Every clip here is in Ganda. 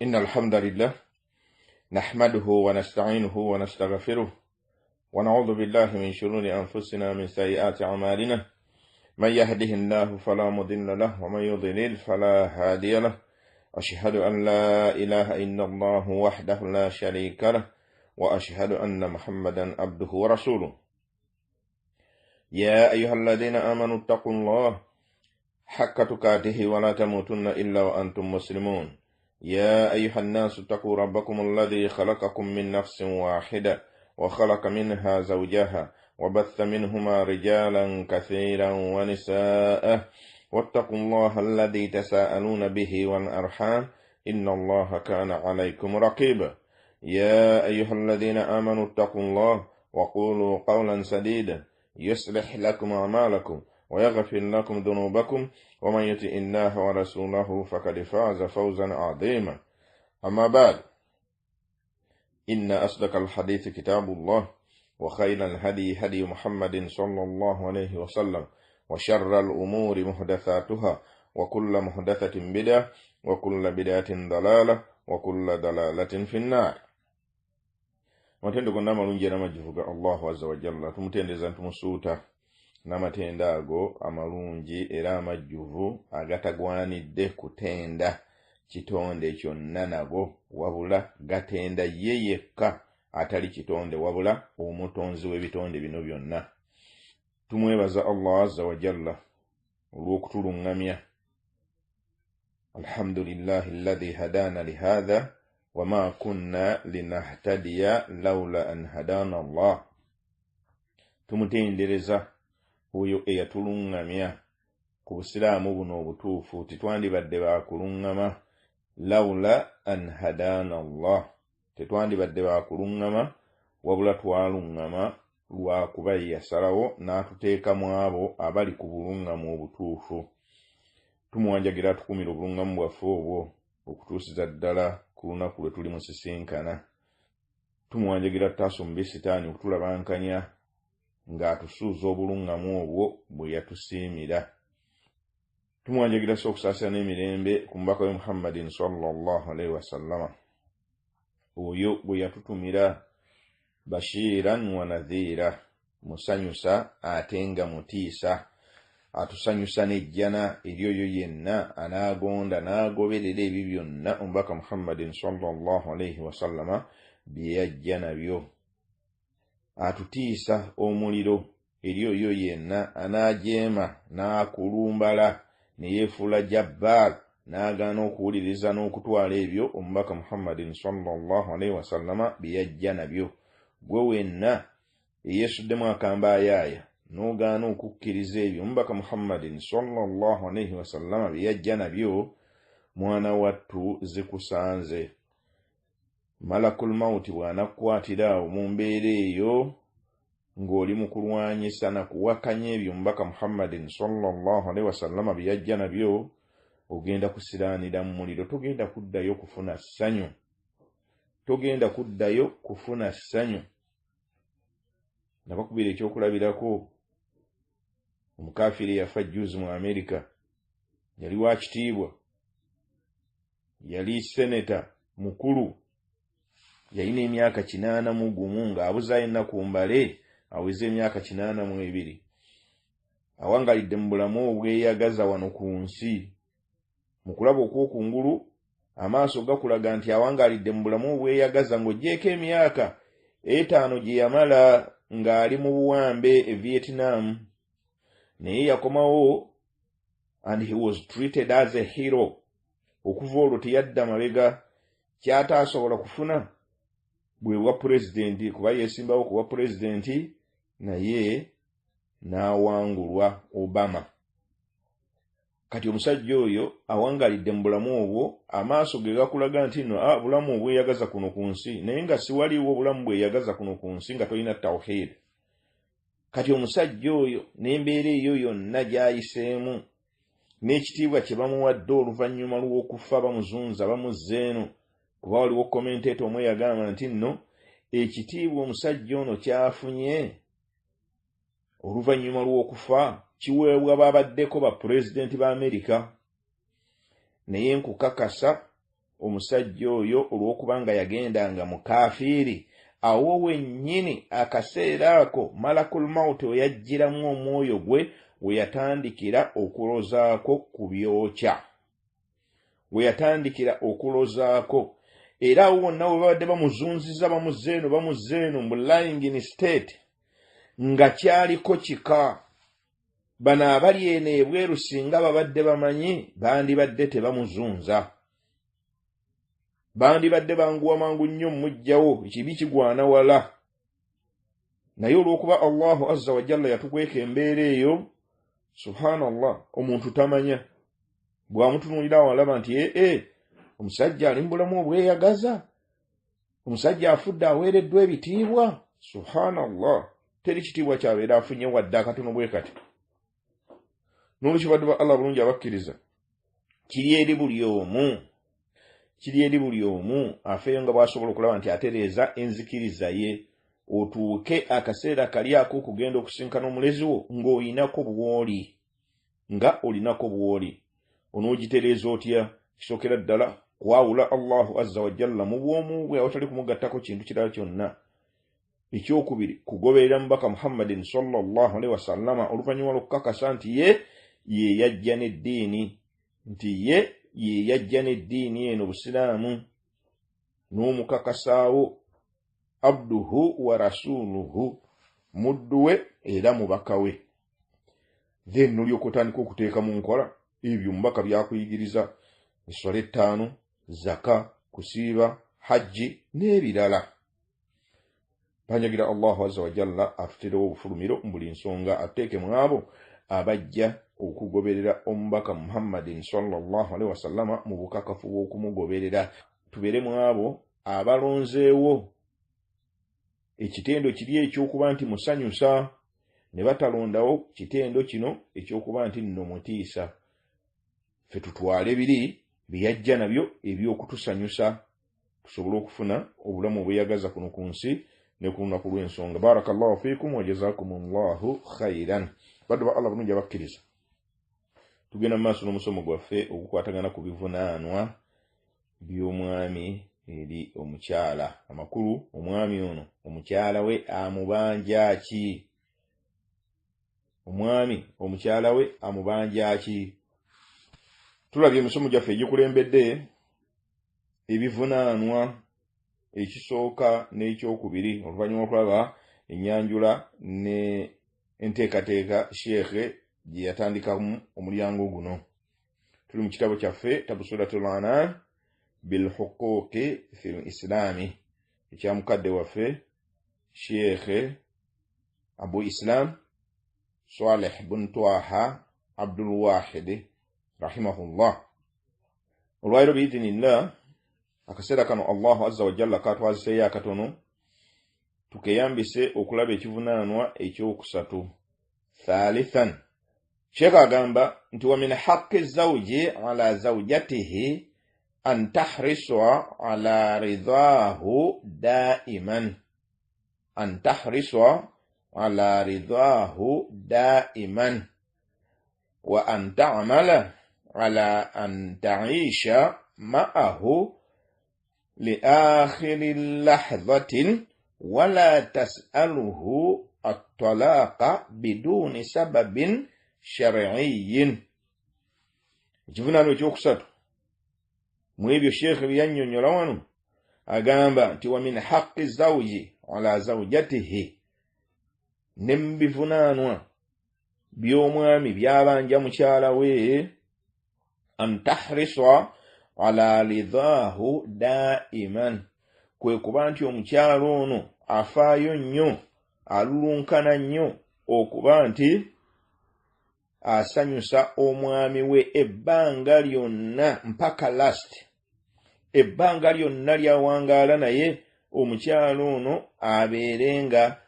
إن الحمد لله نحمده ونستعينه ونستغفره ونعوذ بالله من شرور أنفسنا من سيئات أعمالنا، من يهده الله فلا مضل له ومن يضلل فلا هادي له، أشهد أن لا إله إلا الله وحده لا شريك له وأشهد أن محمدا عبده ورسوله. يا أيها الذين آمنوا اتقوا الله حق تقاته ولا تموتن إلا وأنتم مسلمون. يا أيها الناس اتقوا ربكم الذي خلقكم من نفس واحدة وخلق منها زوجها وبث منهما رجالا كثيرا ونساء، واتقوا الله الذي تساءلون به والأرحام إن الله كان عليكم رقيبا. يا أيها الذين آمنوا اتقوا الله وقولوا قولا سديدا يصلح لكم أعمالكم ويغفر لكم ذنوبكم، ومن يطع الله ورسوله فقد فاز فوزا عظيما. أما بعد، إن أصدق الحديث كتاب الله، وخير الهدي هدي محمد صلى الله عليه وسلم، وشر الأمور محدثاتها، وكل محدثة بدعة، وكل بدعة ضلالة، وكل ضلالة في النار. Matendo gonna amalungi era amajjuvu ga Allahu azza wa jalla, tumutendeza ntumusuuta n'amatendo ago amalungi era amajjuvu agatagwanidde kutenda kitonde kyonna nago, wabula gatenda ye yekka atali kitonde wabula omutonzi w'ebitonde bino byonna. Tumwebaza Allah azza wa jalla olw'okutuluŋŋamya. Alhamdulillahi alladhi hadana lihadha wama kunna linahtadiya laula an hadana Allah. Tumutendereza oyo eyatuluŋŋamya ku busiraamu buno obutuufu, tetwandibadde baakuluŋŋama laula an hadana Allah, tetwandibadde baakuluŋŋama wabula twaluŋŋama lwakuba ye yasalawo n'atuteeka mu abo abali ku buluŋŋamu obutuufu. Tumuwanjagira atukumira obuluŋŋamu bwaffe obwo okutuusiza ddala ku lunaku lwe tuli musisinkana. Tumuwanjagira tutaasa omubi sitaani okutulabankanya ng'atusuuza obuluŋŋamu obwo bwe yatusiimira. Tumuwanjagira so okusaasira n'emirembe ku mubaka we Muhammadin sallallahu alaihi wasallama, oyo bwe yatutumira bashiran wa nadhira, musanyusa ate nga mutiisa, atusanyusa n'ejjana eri oyo yenna anaagonda n'agoberera ebyo byonna omubaka Muhammadin sallallahu alaihi wasallama bye yajja nabyo. Atutiisa omuliro eri oyo yenna anaajeema n'akulumbala ne yeefuula jabbaar n'agaana okuwuliriza n'okutwala ebyo omubaka Muhammadin sallallahu alaihi wasallama bye yajja nabyo. Gwe wenna eyeesuddemu akambaayaaya n'ogaana okukkiriza ebyo omubaka Muhammadin sallallahu alaihi wasallama bye yajja nabyo, mwana wattu zikusanze. Malakul mawuti bw'anakkwatira awo mu mbeera eyo ng'oli mu kulwanyisa na kuwakanya ebyo omubaka Muhammadin sallallahu alaihi wasallama bye yajja nabyo, ogenda kusiraanira mu muliro, togenda kuddayo kufuna ssanyu, togenda kuddayo kufuna ssanyu. Nabakubira ekyokulabirako, omukafiiri yafa jjuuzi mu Amerika, yali wa kitiibwa, yali seneta mukulu, yalina emyaka 81 ng'abuzaayo ennaku mbale aweze emyaka 82. Awangalidde mu bulamu obweyagaza wano ku nsi. Mu kulaba okw'okungulu amaaso gakulaga nti awangalidde mu bulamu obweyagaza ng'oggyeeko emyaka 5 gye yamala ng'ali mu buwambe e Vietnam, naye yakomawo and he was treated as a hero. Okuva olwo teyadda mabega, kyataasobola kufuna bwe bwa pulezidenti, kuba yeesimbawo ku bwa pulezidenti naye n'awangulwa Obama. Kati omusajja oyo awangalidde mu bulamu obwo, amaaso ge gakulaga nti nno bulamu obweyagaza kuno ku nsi, naye nga siwaliwo obulamu bweyagaza kuno ku nsi nga tolina tawhid. Kati omusajja oyo n'embeera eyo yonna gy'ayiseemu n'ekitiibwa kye bamuwadde oluvannyuma lw'okufa, bamuzunza bamuzza eno, kuba waliwo commentator omwe yagamba nti nno ekitiibwa omusajja ono kyafunye oluvannyuma lw'okufa kiweebwa babaddeko ba pulezidenti ba Amerika, naye nkukakasa Omusajja oyo olw'okuba nga yagendanga mukafiiri, awo wennyini akaseera ako malakul mawuti we yajjiramu omwoyo gwe, we yatandikira okulozaako ku byokya, we yatandikira okulozaako. Era awo wonna we babadde bamuzunziza, bamuzza eno, bamuzza eno mu lying in state, nga kyaliko kika. Bano abali eno ebweru singa babadde bamanyi, bandibadde tebamuzunza, bandibadde banguwa mangu nnyo mmuggyawo, ekibi kigwana wala. Naye olw'okuba Allahu azza wa jalla yatukweka embeera eyo, subhanallah, omuntu tamanya. Bw'amutunuulira awo alaba nti ee omusajja ali mu bulamu obweyagaza, omusajja afudde aweereddwa ebitiibwa. Subhanallah, teri kitiibwa kyabeera afunye wadde akatono bwe kati. N'olwekyo baddu ba Allah bulungi abakkiriza, kiri eri buli omu, kiri eri buli omu afeeyo nga bw'asobola okulaba nti atereeza enzikiriza ye, otuuke akaseera kali ak'okugenda okusinkana omulezi wo ng'oyinako bw'oli, nga olinako bw'oli. Onoogitereeza otya? Kisookera ddala kwawula Allahu azza wa jalla mu bwomu bwe awatali kumugattako kintu kirala kyonna. Ekyokubiri, kugoberera mubaka Muhammadin sallallahu alaihi wasallama, oluvannyuma lw'okukakasa nti ye ye yajja n'eddiini, nti ye ye yajja n'eddiini eno Busiraamu, n'omukakasaawo abduhu wa rasuluhu, muddu we era mubaka we. Then nolyoka otandika okuteeka mu nkola ebyo omubaka byakuyigiriza, eswala 5, zaka, kusiiba, hajji n'ebirala. Banjagira Allahu azza wa jalla atuterewo obufulumiro mu buli nsonga, atuteeke mu abo abajja okugoberera omubaka Muhammadin sallallahu alaihi wasallama mu bukakafu bw'okumugoberera. Tubeere mu abo abalonzeewo ekitendo kiri ekyokuba nti musanyusa, ne batalondawo kitendo kino ekyokuba nti nno mutiisa. Ffe tutwale biri bye yajja nabyo ebyokutusanyusa, tusobole okufuna obulamu obweyagaza kuno ku nsi ne ku lunaku lw'ensonga. Barakallahu fiikum wa jazakumullahu khairan. Baddu ba Allah bulungi abakkiriza, tugenda mu maaso n'omusomo gwaffe ogukwatagana ku bivunaanwa by'omwami eri omukyala. Amakulu, omwami ono omukyala we amubanja ki? Omwami omukyala we amubanja ki? Tulabye emisomo gyaffe egikulembedde ebivunaanwa ekisooka n'ekyokubiri, oluvannyuma lw'okulaba ennyanjula ne enteekateeka sheekhe gye yatandikamu omulyango guno. Tuli mu kitabo kyaffe Tabsuratul Anan bilhuquqi fil Islami ekya mukadde waffe Sheekhe Abu Islam Saleh bun Twaha Abdul Wahid rahimahullah. Olwaliro biidhinillah, akaseera kano Allahu azza wa jalla katwaziseeyo akatono, tukeyambise okulaba ekivunaanwa ekyokusatu. Thalithan, sheekh agamba nti wa min haqqi zawji ala zawjatihi an tahrisa ala ridhahu daiman, an tahrisa ala ridhahu daiman wa an ta'mala ala an ta'isha ma'ahu li akhiri lahdhatin wala tas'aluhu at-talaqa biduni sababin shar'iyyin. Ekivunaano ekyokusatu mu ebyo sheekhe bye yannyonnyola wano, agamba nti wa min haqqi zawji ala zawjatihi, ne mu bivunaanwa by'omwami byabanja mukyala we, an tahrisa ala ridhahu daiman, kwe kuba nti omukyala ono afaayo nnyo, alulunkana nnyo okuba nti asanyusa omwami we ebbanga lyonna mpaka last, ebbanga lyonna lyawangaala naye omukyala ono abeere nga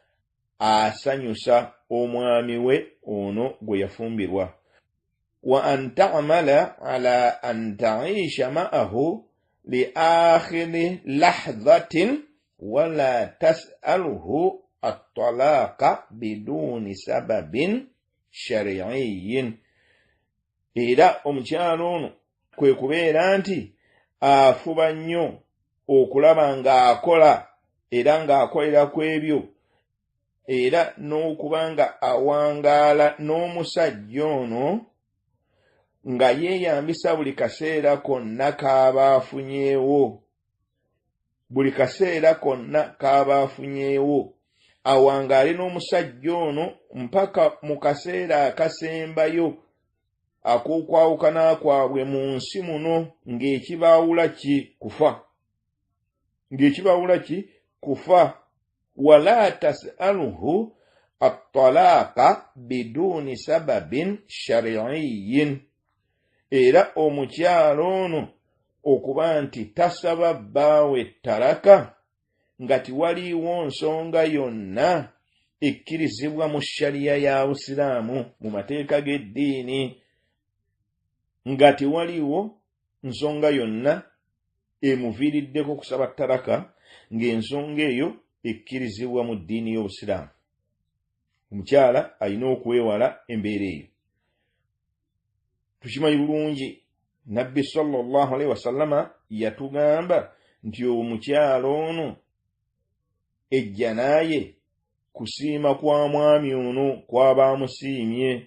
asanyusa omwami we ono gwe yafumbirwa. Wa an ta'mala ala an ta'isha ma'ahu li akhiri lahdhatin wala tas'aluhu at-talaqa biduni sababin shar'iyyin. Era omukyala ono kwe kubeera nti afuba nnyo okulaba ng'akola era ng'akolera ku ebyo, era n'okuba nga awangaala n'omusajja ono nga yeeyambisa buli kaseera konna k'aba afunyeewo, buli kaseera konna k'aba afunyeewo awangaale n'omusajja ono mpaka mu kaseera akasembayo ak'okwawukana kwabwe mu nsi muno, ng'ekibaawula ki kufa, ng'ekibaawula ki kufa. Wala tasaluhu attalaaqa biduuni sababin shariiyin, era omukyala ono okuba nti tasaba bbaawe talaka nga tiwaliiwo nsonga yonna ekkirizibwa mu shariya ya Busiraamu, mu mateeka g'eddiini, nga tewaliiwo nsonga yonna emuviiriddeko kusaba talaka ng'ensonga eyo ekkirizibwa mu ddiini y'Obusiraamu. Omukyala alina okwewala embeera eyo. Tukimanyi bulungi Nabbi sallallahu alaihi wasallama yatugamba nti omukyala ono ejjanaye kusiima kwa mwami ono kwaba amusiimye,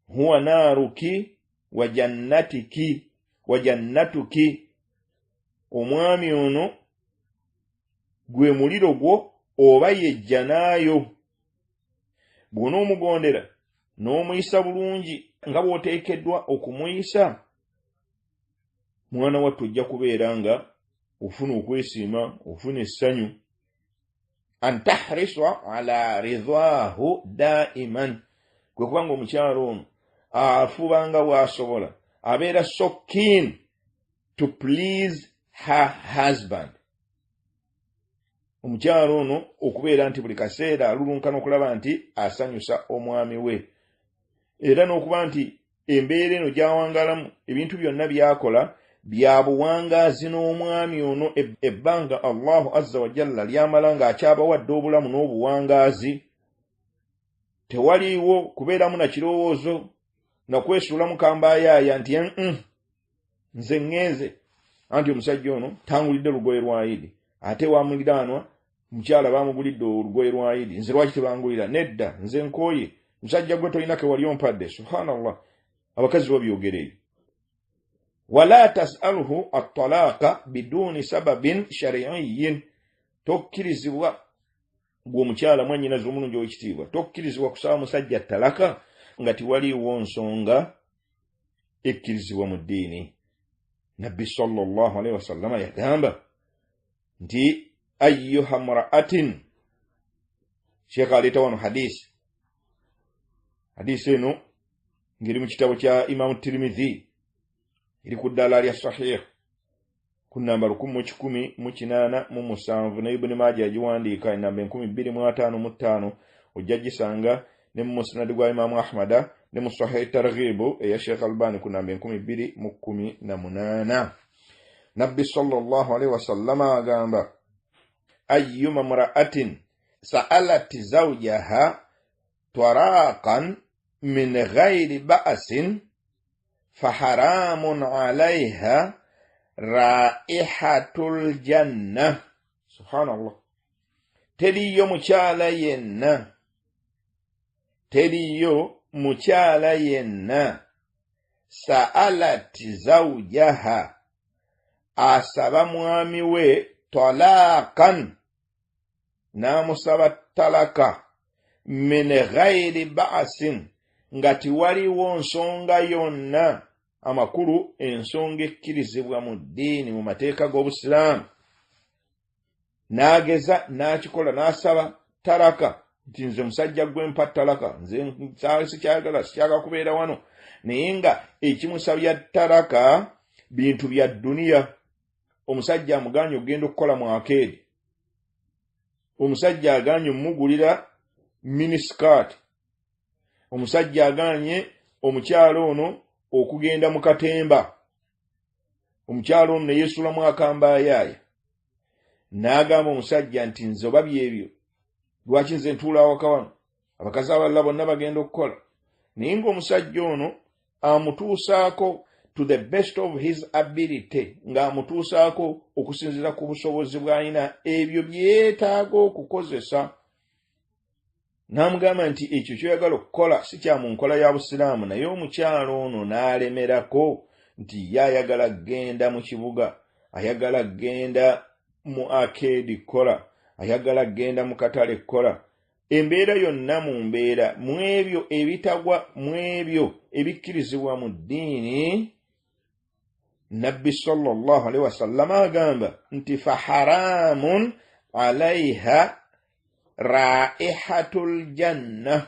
huwa naaruki wa jannatiki wa jannatuki, omwami ono gwe muliro gwo oba yejjanaayo. Bw'onoomugondera n'omuyisa bulungi nga bw'oteekeddwa okumuyisa, mwana wattu ojja kubeera nga ofuna okwesiima, ofuna essanyu. An tahrisa ala ridaahu daiman, kwe kubanga omukyala ono afuba nga bw'asobola, abeera so keen to please her husband. Omukyala ono okubeera nti buli kaseera alulunkana okulaba nti asanyusa omwami we, era n'okuba nti embeera eno gy'awangalamu ebintu byonna by'akola bya buwangaazi n'omwami ono ebbanga Allahu azza wa jalla lyamala ng'akyabawadde obulamu n'obuwangaazi. Tewaliiwo kubeeramu na kirowoozo na kwesuulamu kambaayaaya nti nze ŋŋenze, anti omusajja ono tangulidde lugoye lwa Idi, ate wamuliraanwa mukyala bamugulidde olugoye lwa Idi, nze lwaki tebangulira? Nedda, nze nkooye, musajja gwe tolina ke wali ompadde. Subhanallah, abakazi babyogera eyo. Wala tasaluhu attalaaqa biduuni sababin shariiyin, tokkirizibwa gwe omukyala mwannyinaze omulungi ow'ekitiibwa, tokkirizibwa kusaba musajja talaka nga tiwaliiwo nsonga ekkirizibwa mu ddiini. Nabbi sallallahu alaihi wasallama yagamba nti ayyuha mra'atin, sheekha aleeta wano hadisi, hadisi eno ngeri mu kitabo kya Imamu Tirimidhi, eri ku ddaala lya sahih ku namba 1187, ne Ibuni Maaja yagiwandiika enamba 2055, ojja gisanga ne mu musnadi gwa Imamu Ahmada ne mu Sahih Targhibu eya Sheikh Albani ku namba 2018. Nabbi sallallahu alaihi wasallama agamba ayyuma mra'atin sa'alat zawjaha taraqan min ghairi ba'sin faharamun alaiha raihatul janna. Subhanallah, teriyo mukyala yenna, teriyo mukyala yenna sa'alat zawjaha, asaba mwami we talaqan, n'amusaba talaka min ghairi ba'sin, nga tiwaliwo nsonga yonna, amakulu ensonga ekkirizibwa mu ddiini mu mateeka g'Obusiraamu, n'ageza n'akikola n'asaba talaka nti nze musajja gwe mpa talaka, nze sikyagala, sikyagala kubeera wano, naye nga ekimusabya talaka bintu bya dduniya. Omusajja amuganye okugenda okukola mu akeedi, omusajja aganye omugulira miniskirt, omusajja aganye omukyala ono okugenda mu katemba, omukyala ono ne yeesulamu akambaayaaya n'agamba omusajja nti nze oba byebyo lwaki nze ntuula awaka wano, abakazi abalala bonna bagenda okukola. Naye ng'omusajja ono amutuusaako to the best of his ability, ng'amutuusaako okusinziira ku busobozi bw'alina ebyo byeyeetaaga okukozesa, n'amugamba nti ekyo ky'oyagala okukola si kya mu nkola ya Busiraamu, naye omukyala ono n'alemerako nti ye ayagala kugenda mu kibuga, ayagala kugenda mu akeedi kukola, ayagala kugenda mu katale kukola. Embeera yonna mu mbeera mu ebyo ebitagwa mu ebyo ebikkirizibwa mu ddiini, Nabbi sallallahu alaihi wasallama agamba nti faharaamun alaiha raihatul janna.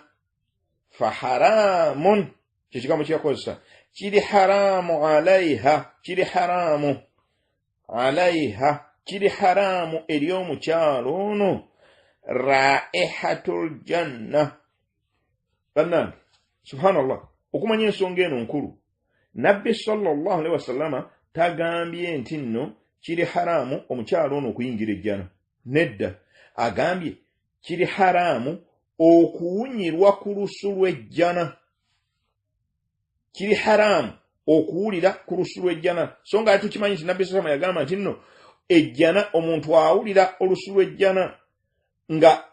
Faharaamun kyekigambo kyeyakozesa, kiri haraamu alaiha, kiri haraamu alaiha, kiri haraamu eri omukyalo ono raihatul janna. Bannange, subhanallah, okumanya ensonga eno nkulu. Nabbi sallallahu alaihi wasallama tagambye nti nno kiri haraamu omukyalo ono okuyingira ejjana, nedda, agambye kiri haraamu okuwunyirwa ku lusu lw'ejjana, kiri haraamu okuwulira ku lusu lw'ejjana. So nga tukimanyi nti Nabbi sallama yagamba nti nno ejjana omuntu awulira olusu lw'ejjana nga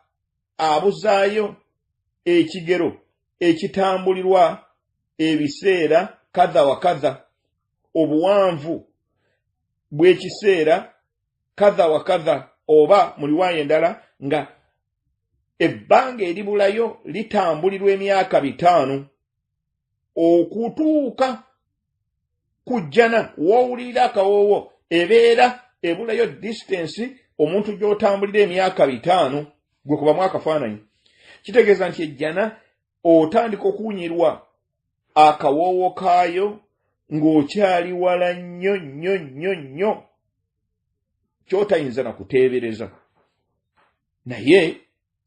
abuzaayo ekigero ekitambulirwa ebiseera kadha wa kadha, obuwanvu bw'ekiseera kadha wa kadha, oba mu riwaaya endala nga ebbanga eribulayo litambulirwa emyaka 5 okutuuka ku jjana. W'owulirira akawoowo ebeera ebulayo distance omuntu gy'otambulira emyaka 5, gwe kubamu akafaananyi. Kitegeeza nti ejjana otandika okuwunyirwa akawoowo kaayo ng'okyali wala nnyo nnyo nnyo nnyo, ky'otayinza na kuteebereza. Naye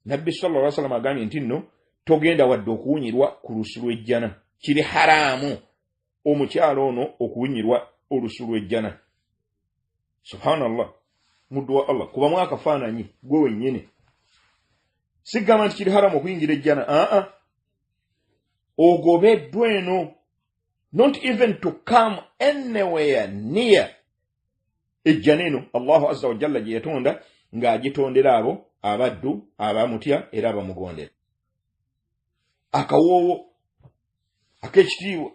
Nabbi sallallahu alaihi wasallam agambye nti nno togenda wadde okuwunyirwa ku lusu lw'ejjana, kiri haraamu omukyalo ono okuwunyirwa olusu lw'ejjana. Subhanallah, muddu wa Allah, kubamu akafaananyi gwe wennyini. Sigamba nti kiri haramu okuyingira ejjana, aa, ogobeddwa eno, not even to come anywhere near ejjana eno Allahu azza wa jalla gye yatonda ng'agitondera abo abaddu abamutya era abamugondera. Akawoowo ak'ekitiibwa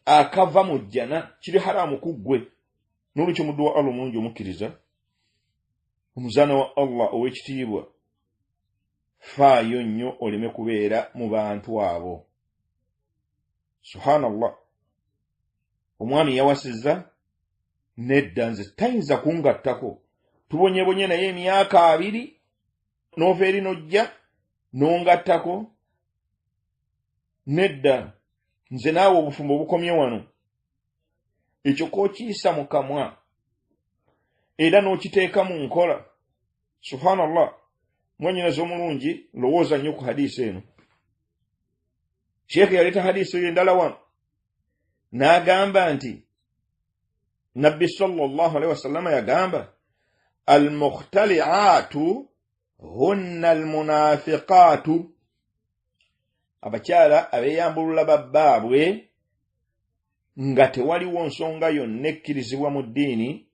akava mu jjana kiri haraamu ku ggwe. N'olwekyo muddu wa Allah omulungi omukkiriza, omuzaana wa Allah ow'ekitiibwa, faayo nnyo oleme kubeera mu bantu abo. Subhanallah, omwami yawasizza, nedda nze tayinza kungattako, tubonyebonye naye emyaka 2 n'ova eri n'ojja n'ongattako, nedda nze naawe obufumbo bukomye wano. Ekyo k'okiyisa mu kamwa era n'okiteeka mu nkola. Subhanallah, mwannyinaze omulungi, lowooza nnyo ku hadiisi eno. Sheekhe yaleeta hadiisi eyo endala wano n'agamba nti Nabbi sallallahu alaihi wasallama yagamba almukhtali'atu hunna almunafiqatu, abakyala abeeyambulula babbaabwe nga tewaliwo nsonga yonna ekkirizibwa mu ddiini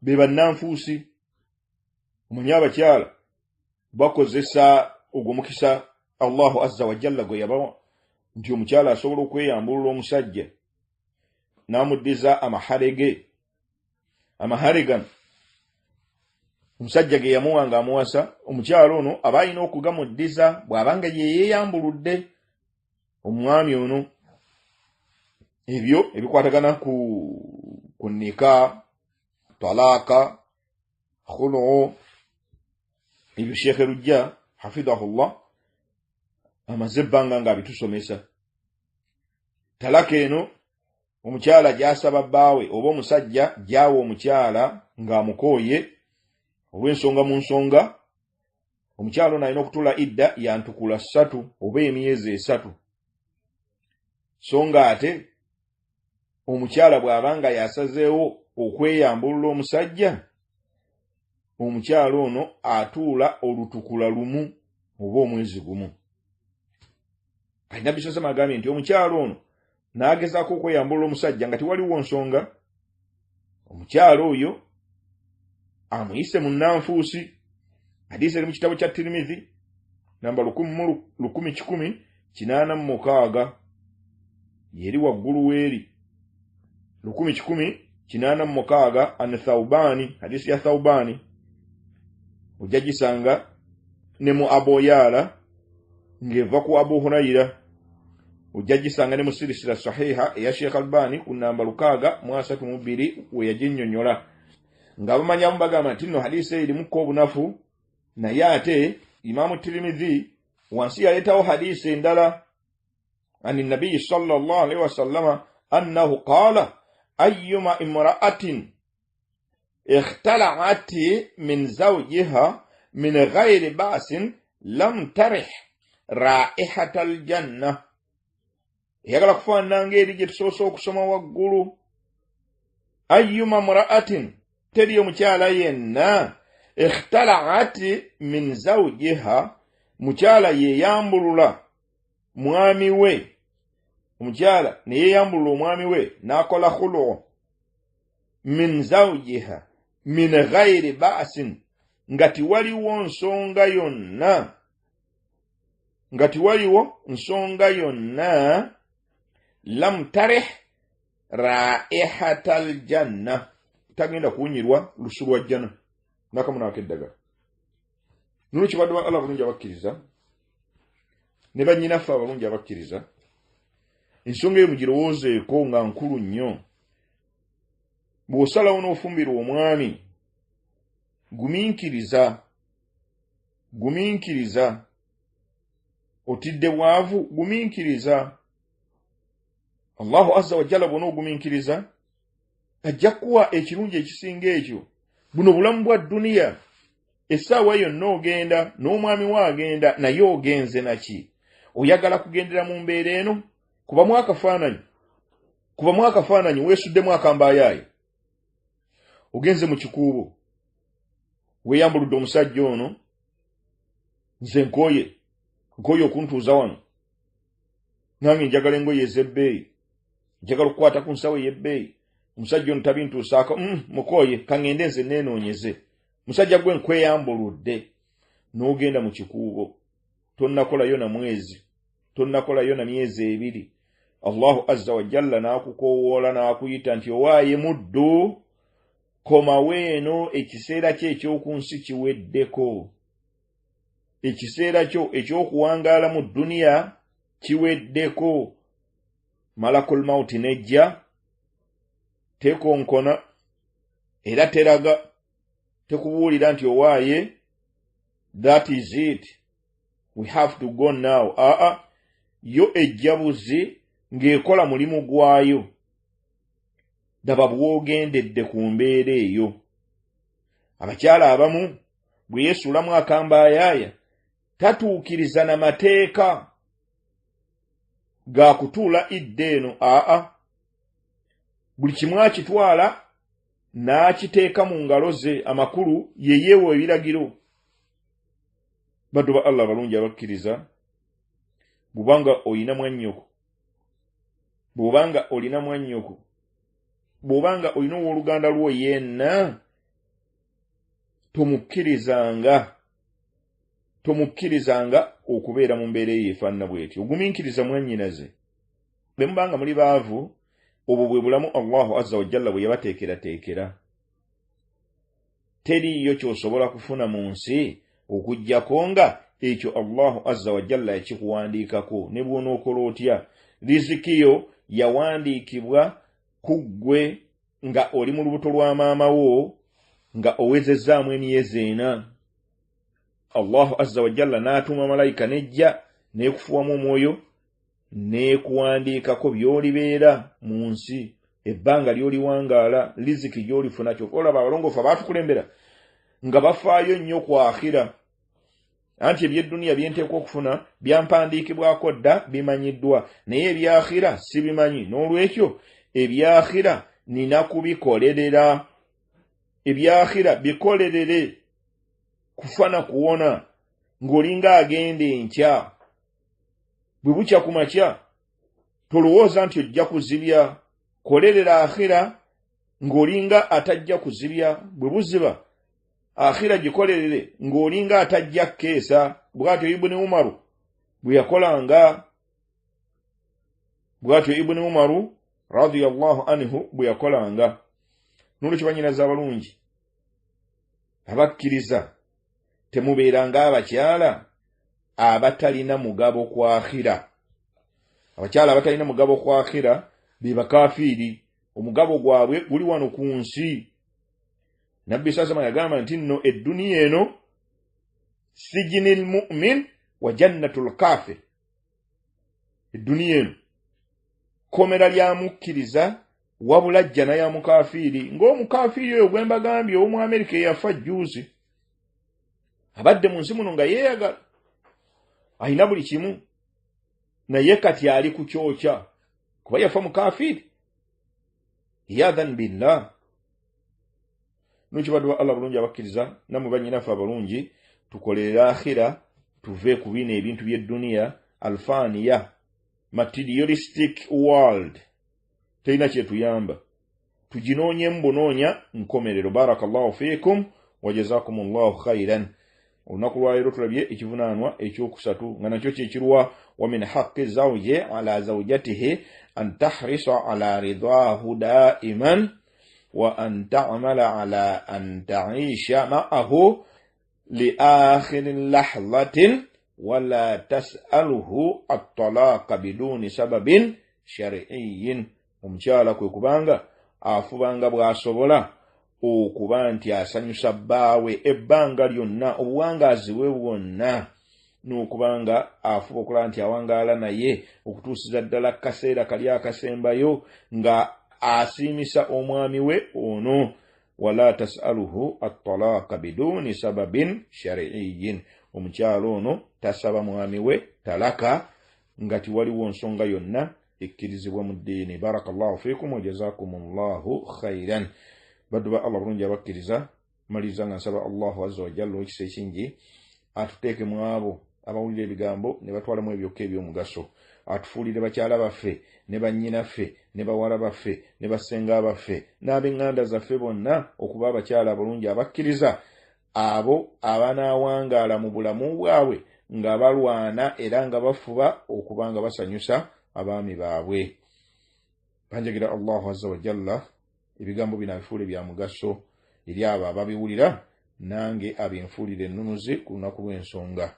be bannanfuusi. Omanyi abakyala bakozesa ogwo mukisa Allahu azza wa jalla gwe yabawa nti omukyala asobola okweyambulula omusajja n'amuddiza amahale ge, amahale gano omusajja ge yamuwa ng'amuwasa, omukyala ono aba alina okugamuddiza bw'abanga ye yeeyambuludde omwami ono. Ebyo ebikwatagana ku nika, talaaka, khulu, ebyo Sheekhe Lujja hafidhahullah amaze ebbanga ng'abitusomesa. Talaka eno omukyala gy'asaba bbaawe oba omusajja gy'awa omukyala ng'amukooye olw'ensonga mu nsonga, omukyala ono alina okutuula idda yantukula 3 oba emyezi 3. So ng'ate omukyala bw'aba nga yasazeewo okweyambulula omusajja, omukyala ono atuula olutukula lumu oba omwezi gumu. Kati Nabbi sallallahu alaihi wasallam agambye nti omukyala ono N'agezaako okweyambulula omusajja nga tewaliwo nsonga, omukyala oyo amuyise munnanfuusi. Hadiisi eri mu kitabo kya Tirimizi namba 1186, yeri waggulu weeri 1186, an Thaubaani, hadiisi ya Thaubaani ojja gisanga ne mu Aboyaala ng'eva ku Abu Hurayira, ojja gisanga ne mu Sirisira Sahiha eya Sheikh Albani ku namba 632 we yaginnyonnyola. Nga bamanyamu bagamba nti nno hadiisi eyo erimukko obunafu, naye ate Imaamu Tirimizi wansi yaleetawo hadiisi endala, ani nabiyi sallallahu alaihi wasallama annahu qaala ayyuma imra'atin ikhtala'at min zawjiha min ghayri ba'sin lam tarih raihata aljanna. Eyagala kufaanana ng'eri gye tusoose okusoma waggulu. Ayyuma mra'atin, teri omukyala yenna, ikhtala'at min zawjiha, mukyala yeyambulula mwami we, omukyala ne yeeyambulula omwami we n'akola khulu min zawjiha min ghayri ba'sin, nga tiwaliwo nsonga yonna, nga tiwaliwo nsonga yonna, lam tarih raihata aljanna, tagenda kuwunyirwa lusu lwa jjana nakamu n'akeddagala. Nolwekyo baddu ba Allah bulungi abakkiriza ne bannyinaffe abalungi abakkiriza, ensonga eyo mugirowoozeeko nga nkulu nnyo. Bw'osalawo n'ofumbirwa omwami, gumiikiriza, gumiikiriza. Otidde bwavu, gumiikiriza. Allahu azza wa jalla bw'onoogumiikiriza ajja kukuwa ekirungi ekisinga ekyo. Buno bulamu bwa dduniya, essaawa yonna ogenda n'omwami we agenda, naye ogenze naki? Oyagala kugendera mu mbeera eno? Kubamu akafaananyi, kubamu akafaananyi, weesuddemu akambaayaayi, ogenze mu kikuubo, weeyambuludde omusajja ono, nze nkooye, nkooye okuntuuza wano, nange njagala engoye ez'ebbeeyi, njagala okukwata ku nsawo ey'ebbeeyi, omusajja ono tabintuusaako, mukooye, kaŋŋende nze neenoonyeze. Musajja gwe nkweyambuludde, n'ogenda mu kikuubo, tonnakolayo na mwezi, tonnakolayo na myezi ebiri, Allahu azza wa jalla n'akukoowoola n'akuyita nti owaaye muddu, komawo eno, ekiseera kyo eky'oku nsi kiweddeko, ekiseera kyo ekyokuwangaala mu dduniya kiweddeko. Malakul mauti nejja, tekonkona era teraga, tekubuulira nti owaaye that is it, we have to go now. Aa, yo ejja buzi ng'ekola mulimu gwayo. Daba bw'ogendedde ku mbeera eyo. Abakyala abamu bwe yeesuulamu akambaayaaya tatuukiriza na mateeka ga kutuula idda eno. Aa, buli kimu akitwala n'akiteeka mu ngalo ze, amakulu ye yeewa ebiragiro. Baddu ba Allah abalungi abakkiriza, bw'obanga olina mwannyoko, bw'obanga olina mwannyoko, bw'obanga olina owooluganda lwo yenna, tomukkirizanga, tomukkirizanga okubeera mu mbeera eyo efaanana bw'etyo. Ogumiikiriza mwannyinaze. Bwe mubanga muli baavu, obwo bwe bulamu Allahu azza wa jalla bwe yabateekerateekera. Teriiyo ky'osobola kufuna mu nsi okuggyako nga ekyo Allahu azza wa jalla yakikuwandiikako. Ne bw'onookola otya, riziki yo yawandiikibwa ku ggwe nga oli mu lubuto lwa maama wo nga owezezzaamu emyezi ena. Allahu azza wa jalla n'atuma malayika n'ejja n'ekufuwamu omwoyo n'ekuwandiikako by'olibeera mu nsi, ebbanga ly'oliwangaala, riziki gy'olifuna. Kyokka olaba abalongoofu abaatukulembera nga bafaayo nnyo ku akhira, anti ebyedduniya byenteekwa okufuna byampandiikibwako dda, bimanyiddwa, naye ebyakhira sibimanyi. N'olwekyo ebyakhira nina kubikolerera, ebyakhira bikolerere kufa na kuwona, ng'olinga agenda enkya. Bwe bukya ku makya Tolowooza nti ojja kuzibya. Kolerera akhira ng'olinga atajja kuzibya. Bwe buziba akhira gikolerere ng'olinga atajja kkeesa. Bw'atyo Ibuni Umaru bwe yakolanga, bw'atyo Ibuni Umaru radiyallahu anhu bwe yakolanga. N'olwekyo bannyinaze abalungi abakkiriza, temubeeranga abakyala abatalina mugabo ku akhira. Abakyala abatalina mugabo ku akhira be bakafiiri, omugabo gwabwe guli wano ku nsi. Nabbi sasama yagamba nti nno edduniya eno sijini lmumin wa jannatu lkafir, edduniya eno kkomera lya mukkiriza wabula jjana ya mukafiiri. Ng'omukafiiri oyo gwe mbagambye ow'omu Amerika eyafa jjuuzi, abadde mu nsi muno nga yeeyagala, alina buli kimu, naye kati ali ku kyokya kuba yafa mukafiiri, iyadhan billah. Nokibadde ba Allah bulungi abakkiriza, nammwe bannyinaffe abalungi, tukolerere akhira, tuve ku bino ebintu by'edduniya alfaniya, materialistic world, terina kyetuyamba, tuginoonyemu bunoonya nkomerero. Barakallahu fiikum wa jazakum llahu khairan. Olunaku lwaleero tulabye ekivunaanwa ekyokusatu nga nakyo kyekirwa: wa min haqqi zawji ala zawjatihi an tahrisa ala ridahu daiman wa an tamala ala an taisha ma'ahu li akhiri lahzatin wala tasaluhu attalaqa biduni sababin shari'iyin. Omukyala kwe kubanga afubanga bw'asobola okuba nti asanyusa bbaawe ebbanga lyonna, obuwangaazi bwe bwonna, n'okubanga afuba okulaba nti awangaala naye okutuusiza ddala kaseera kali akasembayo nga asiimisa omwami we ono. Wala tasaluhu attalaqa biduni sababin shari'iyin, omukyala ono tasaba mwami we talaka nga tiwaliwo nsonga yonna ekkirizibwa mu ddiini. Barakallahu fikum wa jazakum llahu khairan. Baddu ba Allah bulungi abakkiriza, maliriza nga nsaba Allahu azza wajalla owekisa ekingi atuteeke mu abo abawulira ebigambo ne batwalamu ebyokka eby'omugaso, atufuulire bakyala baffe ne bannyinaffe ne bawala baffe ne bassenga baffe n'ab'eŋŋanda zaffe bonna okuba abakyala abalungi abakkiriza, abo abanaawangaala mu bulamu bwabwe nga balwana era nga bafuba okuba nga basanyusa abaami baabwe. Banjagira Allahu azza wajalla ebigambo bino abifuule bya mugaso eri abo ababiwulira, nange abinfuulire ennunuzi ku lunaku lw'ensonga.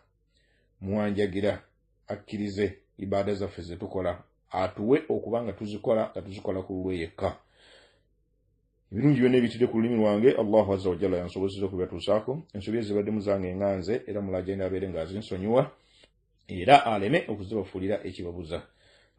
Muwanjagira akkirize ibaada zaffe ze tukola, atuwe okuba nga tuzikola nga tuzikola ku lulwe yekka. Ebirungi byonna ebiyitidde ku lulimi lwange Allahu azza wajalla yansobozesa okubibatuusaako. Ensobi ezibaddemu zange nga nze, era mulajja abeere ng'azinsonyiwa era aleme okuzibafuulira ekibabuza.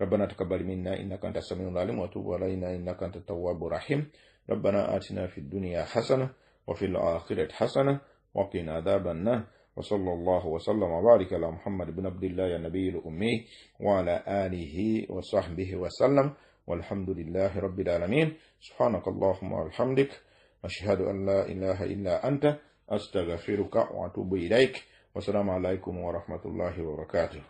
ربنا تقبل منا إنك أنت السميع العليم وتب علينا إنك أنت التواب الرحيم. ربنا آتنا في الدنيا حسنة وفي الآخرة حسنة وقنا عذاب النار. وصلى الله وسلم وبارك على محمد بن عبد الله النبي الأمي وعلى آله وصحبه وسلم، والحمد لله رب العالمين. سبحانك اللهم وبحمدك، أشهد أن لا إله إلا أنت، أستغفرك وأتوب إليك. والسلام عليكم ورحمة الله وبركاته.